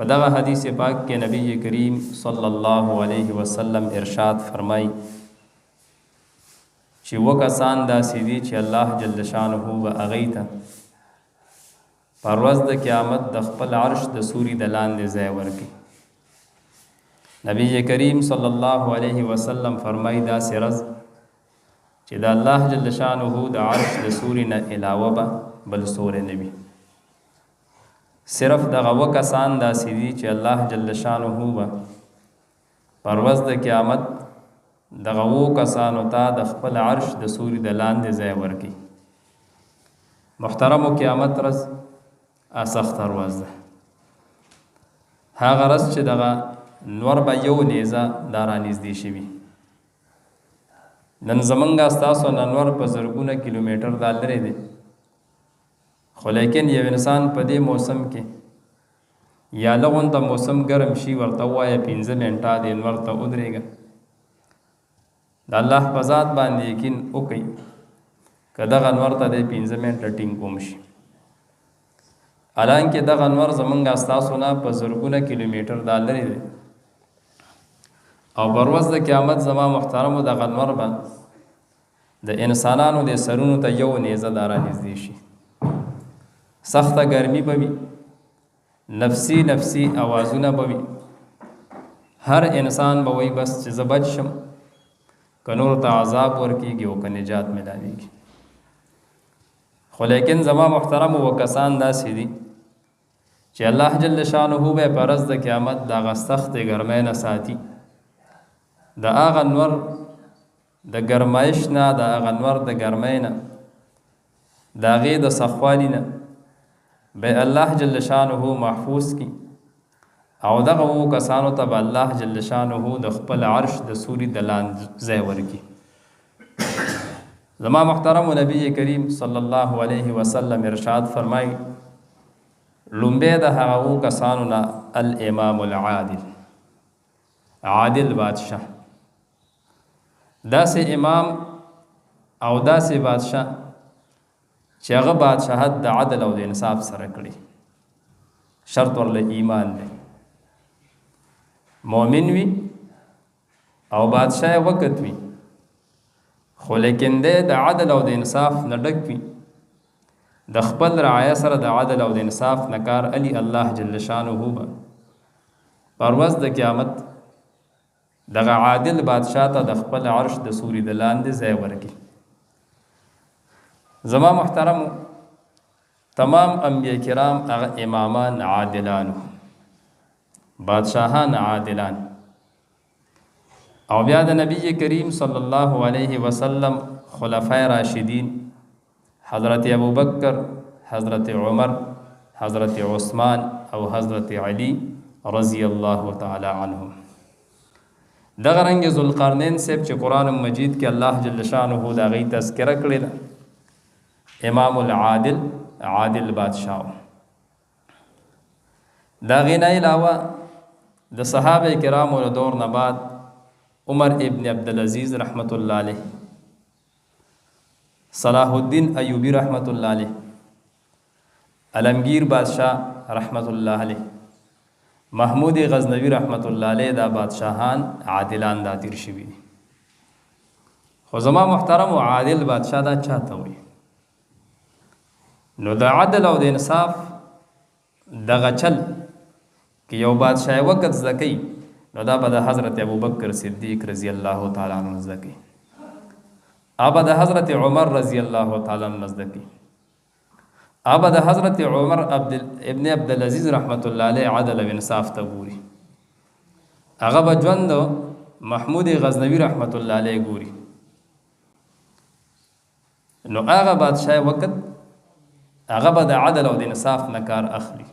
په دغه حدیث پاک کې نبی کریم صلی الله علیه وسلم ارشاد فرمای چې وکسان داسې دي چې الله جل شانه به هغوی ته پر ورځ د قیامت د خپل عرش د سوري د لاندې ځای ورکړي. نبی کریم صلی الله علیه وسلم فرمای داسې ورځ چې د الله جل شانه د عرش د سوري نه علاوه به بل سوری نه وي. صرف دغه اووه کسان داسې دي چې الله جل شانه به پر ورځ د قیامت دغه اوو کسانو ته د خپل عرش د سوري د لاندې ځای ورکړي. محترمو، قیامت ورځ سخته ورځ ده، هغه ورځ چې دغه نور به یو نیزه دا رانږدې شوي. نن زمونږ ستاسو نه نور په زرګونه کیلومتر دا لرې دی، خو لیکن یو انسان په دې موسم کې یا لغونته موسم ګرم شي ورته ووایه 5 منټه دې نور ته ودرېږه، د الله په ذات باندې یقین وکړئ که دغه نور ته دی 5 منټه ټینګ کوم شي. حالانکه دغه نور زمونږ ستاسو نه په زرګونه کیلومتر دا لرې دی، او پر ورځ د قیامت زما محترمو دغه نور به د انسانانو د سرونو ته یو نیزه دا رانږدې شي. سخته ګرمي به وي، نفسي نفسي اوازونه به وي، هر انسان به وایي بس چې زه بچ شم، که نورو ته عذاب ورکېږي او که نجات میلاویږي. خو لیکن زما محترم و کسان داسې دي چې الله جل شانه به پر ورځ د قیامت دغه سختې ګرمۍ نه ساتي، د هغه نور د ګرمایش نه، د هغه نور د ګرمۍ نه، د هغې د سختوالي نه به الله جل شانه محفوظ کی، او دغه اوو کسانو ته به الله جل شانه د خپل عرش د سوري د لاندې ځای ورکړي. زما محترم نبی کریم صلی الله علیه وسلم ارشاد فرمایي لومبی د هغه اوو کسانو نه الامام العادل، عادل بادشاه، داسې امام او داسې بادشاه چې هغه بادشاهت د عدل او د انصاف سره کړي، شرط ورله ایمان دی، مؤمن وي او بادشاه وخت وي، خو لیکن دی د عدل او د انصاف نه ډک وي، د خپل رعایه سره د عدل او د انصاف نه کار علی الله جل شانه به پر ورځ د قیامت دغه عادل بادشاه ته د خپل عرش د سوري د لاندې ځای ورکړي. زما محترم تمام انبیاء کرام هغه امامان عادلانو، بادشاهان عادلان، او بیا د نبی کریم صلی الله علیه وسلم خلفای راشدین حضرت ابوبکر، حضرت عمر، حضرت عثمان او حضرت علی رضی الله تعالی عنهم. دغه رنګ ذوالقرنین صاحب چې قرآن مجید کې الله جل شانه د هغې تذکره کړې ده، امام العادل، عادل بادشاه. د هغې نه علاوه د صحابه کرامو له دور نه بعد عمر ابن عبدالعزیز رحمت الله علیه، صلاح الدین ایوبی رحمت الله علیه، علمگیر بادشاه رحمت الله علیه، محمود غزنوی رحمت الله علیه، دا بادشاهان عادلان دا تیر شوي دي. خو زما محترم و عادل بادشاه دا چاته وایي؟ نو د عدل او د انصاف دغه چل که یو بادشاه وخت زده کوي نو دا به د حضرت ابوبکر صدیق رضی الله تعالی عنه زده کوي، ابا د حضرت عمر رضی الله تعالی عنه زده کوي، ابا د حضرت عمر ابن عبدالعزیز رحمت الله علیه عدل او انصاف ته ګوري، هغه به ژوند محمود غزنوی رحمت الله علیه ګوري. نو هغه بادشاه وخت هغه به د عدل او د انصاف نه کار اخلي.